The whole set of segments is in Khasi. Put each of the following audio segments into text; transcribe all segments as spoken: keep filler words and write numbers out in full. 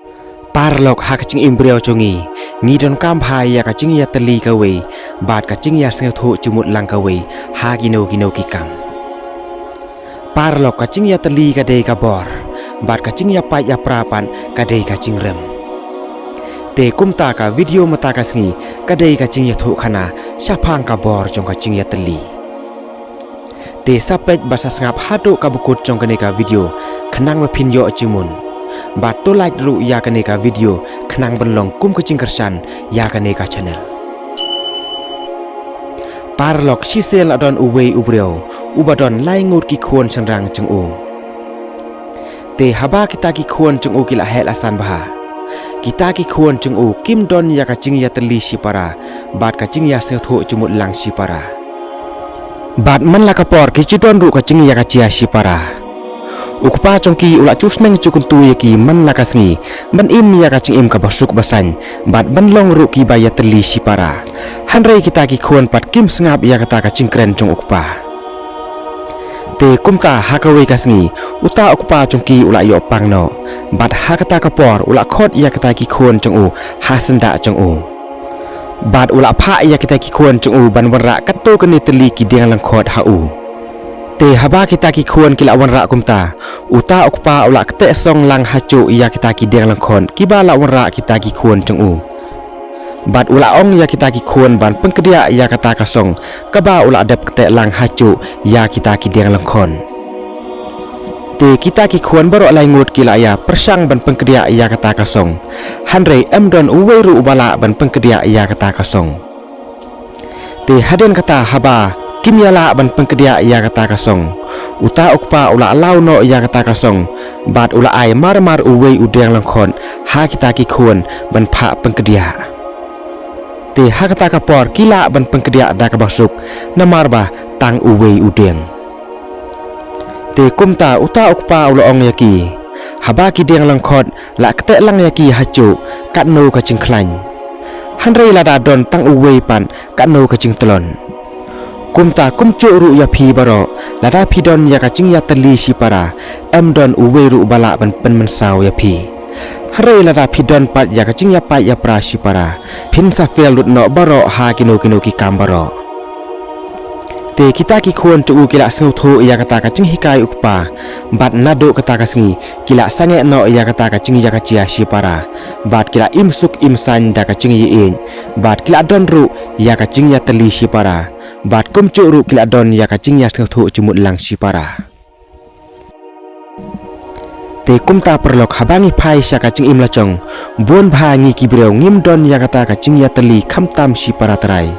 Paralok, ha ka jingim briew jong ngi, ngi donkam bha ïa ka jingïatylli kawei bad ka jingïasngewthuh jingmut lang kawei ha kino kino ki kam. Paralok, ka jingïatylli ka dei ka bor, bad ka jingïapait ïapra pat ka dei ka jingrem. Te kumta ka video mynta ka sngi ka dei ka jingïathuhkhana shaphang ka bor jong ka jingïatylli. Te sa peit bad sa sngap haduh kaba kut jong kane ka video khnang ba phin ïoh jingmut. Bad to like ruh ïa kane ka video khnang ban long kum ka jingkyrshan ïa kane ka channel. Paralok, shisien la don uwei u briew uba don lai ngut ki khun shynrang jong u. Te haba kita ki khun jong u ki la heh la san bha, kita ki khun jong u kim don ïa ka jingïatylli shipara bad ka jingïasngewthuh jingmut lang shipara. Bad man la ka por ki ju don ruh ka jingïakajia shipara. U kpa jong ki u la ju sneng ju kyntu ïa ki man la ka sngi ban im ïa ka jingim kaba suk ba saiñ bad ban long ruh kiba ïatylli shipara. Hynrei kita ki khun pat kim sngap ïa kata ka jingkren jong u kpa. Te kumta ha kawei ka sngi, uta u kpa jong ki u la ïoh pang noh. Bad ha kata ka por u la khot ïa kita ki khun jong u ha syndah jong u. Bad u la phah ïa kita ki khun jong u ban wanrah katto katne tylli ki dieng lyngkhot ha u. Te haba kita ki khun ki la wanrah kumta, uta u kpa u la kteh song lang hajuh ïa kita ki dieng lyngkhot kiba la wanrah kita ki khun jong u. Bad u la ong ïa kita ki khun ban pynkdiah ïa kata ka song kaba u la dep kteh lang hajuh ïa kita ki dieng lyngkhot. Te kita ki khun baroh lai ngut ki la ïa pyrshang ban pynkdiah ïa kata ka song. Hynrei ym don uwei ruh uba lah ban pynkdiah ïa kata ka song. Te hadien kata haba kim ïa lah ban pynkdiah ïa kata ka song, uta u kpa u la law noh ïa kata ka song, bad u la ai mar mar uwei u dieng lyngkhot ha kita ki khun ban phah pynkdiah. Te ha kata ka por ki lah ban pynkdiah da kaba suk, namar ba tang uwei u dieng. Te kumta uta u kpa u la ong ïa ki, haba ki dieng lyngkhot la kteh lang ïa ki hajuh, katno ka jingkhlaiñ. Hynrei lada don tang uwei pat, katno ka jingtlot. Kumta kumjuh ruh ïa phi baroh, lada phi don ïa ka jingïatylli shipara, ym don uwei ruh ba lah ban pynmynsaw ïa phi. Hynrei lada phi don pat ïa ka jingïapait ïapra shipara, phin sa fail lut noh baroh ha kino kino ki kam baroh. Te kita ki khun jong u ki la sngewthuh ïa kata ka jinghikai u kpa, bad naduh kata ka sngi ki la sangeh noh ïa kata ka jingïakajia shipara, bad ki la im suk im saiñ da ka jingïeit, bad ki la don ruh ïa ka jingïatylli shipara, bad kumjuh ruh ki la don ïa ka jingïasngewthuh jingmut lang shipara. Te kumta paralok, haba ngi phai sha ka jingim la jong, bun bha ngi ki briew ngim don ïa kata ka jingïatylli khamtam shipara trai.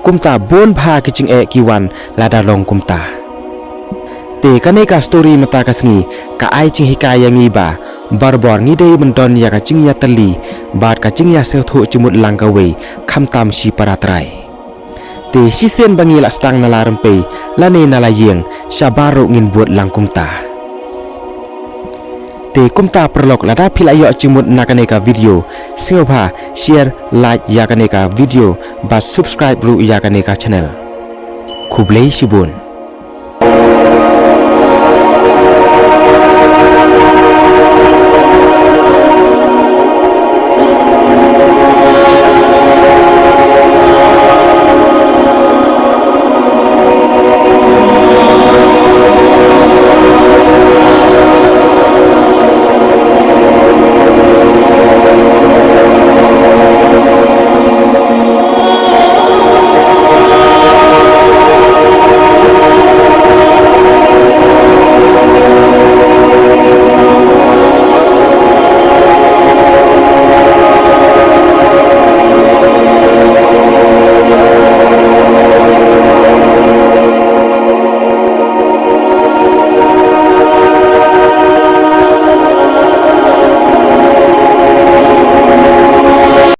Kumta bun bha ki jingeh ki wan lada long kumta. Te kane ka story mynta ka sngi ka ai jinghikai ïa ngi ba barabor ngi dei ban don ïa ka jingïatylli bad ka jingïasngewthuh jingmut lang kawei khamtam shipara trai. Te shisien ba ngi la sdang na la rympei lane na la ïing, shabar ruh ngin bud lang kumta. Te kumta paralok, lada phi la ïoh jingmut na kane ka video, sngewbha share, like ïa kane ka video bad subscribe ruh ïa kane ka channel. Khublei shibun.